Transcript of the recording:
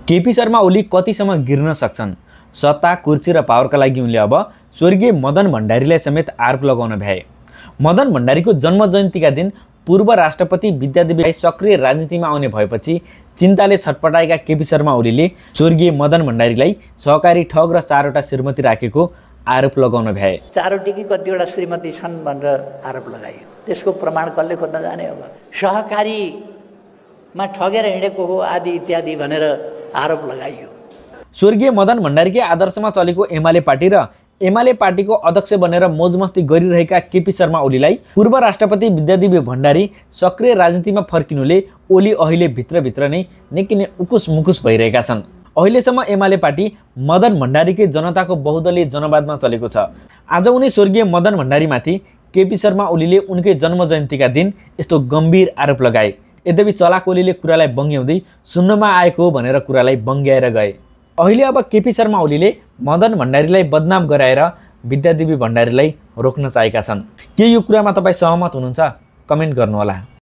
केपी शर्मा ओली कतिसम्म गिर्न सक्छन्? सत्ता, कुर्सी र पावरका लागि उनले अब स्वर्गीय मदन भण्डारीलाई समेत आरोप लगाउन भ्याए। मदन भण्डारीको जन्म जयन्तीका दिन पूर्व राष्ट्रपति विद्यादेवी सक्रिय राजनीतिमा आउने भएपछि चिन्ताले छटपटाएका केपी शर्मा ओलीले स्वर्गीय मदन भण्डारीलाई सहकारी ठग र 4वटा श्रीमती राखेको आरोप लगाउन भ्याए। 4वटी कि कतिवटा श्रीमती छन् भनेर आरोप लगाइयो। त्यसको प्रमाण कसले खोज्न जाने? अब सहकारीमा ठगेर हिँडेको हो आदि इत्यादि भनेर आरोप लगाइयो। स्वर्गीय मदन भण्डारीकै आदर्शमा चलेको एमाले पार्टी र एमाले पार्टीको अध्यक्ष बनेर मौजमस्ती गरिरहेका केपी शर्मा ओलीलाई पूर्व राष्ट्रपति विद्यादेवी भण्डारी सक्रिय राजनीतिमा फर्किनुले ओली अहिले भित्रभित्र नै निकै नै उकुस मुकुस भइरहेका छन्। अहिलेसम्म एमाले पार्टी मदन भण्डारीकै जनताको बहुदलीय जनवादमा चलेको छ। आज उनी स्वर्गीय मदन भण्डारीमाथि केपी शर्मा ओलीले उनकै जन्म जयन्तीका दिन यस्तो गम्भीर आरोप लगाए। यद्यपि चलाक ओलीले कुरालाई बङ्ग्याउँदै सुन्नमा आएको हो भनेर कुरालाई बङ्ग्याएर गए। अहिले अब केपी शर्मा ओलीले मदन भण्डारीलाई बदनाम गराएर विद्यादेवी भण्डारीलाई रोक्न चाहेका छन्। के यो कुरामा तपाईँ सहमत हुनुहुन्छ? कमेन्ट गर्नुहोला।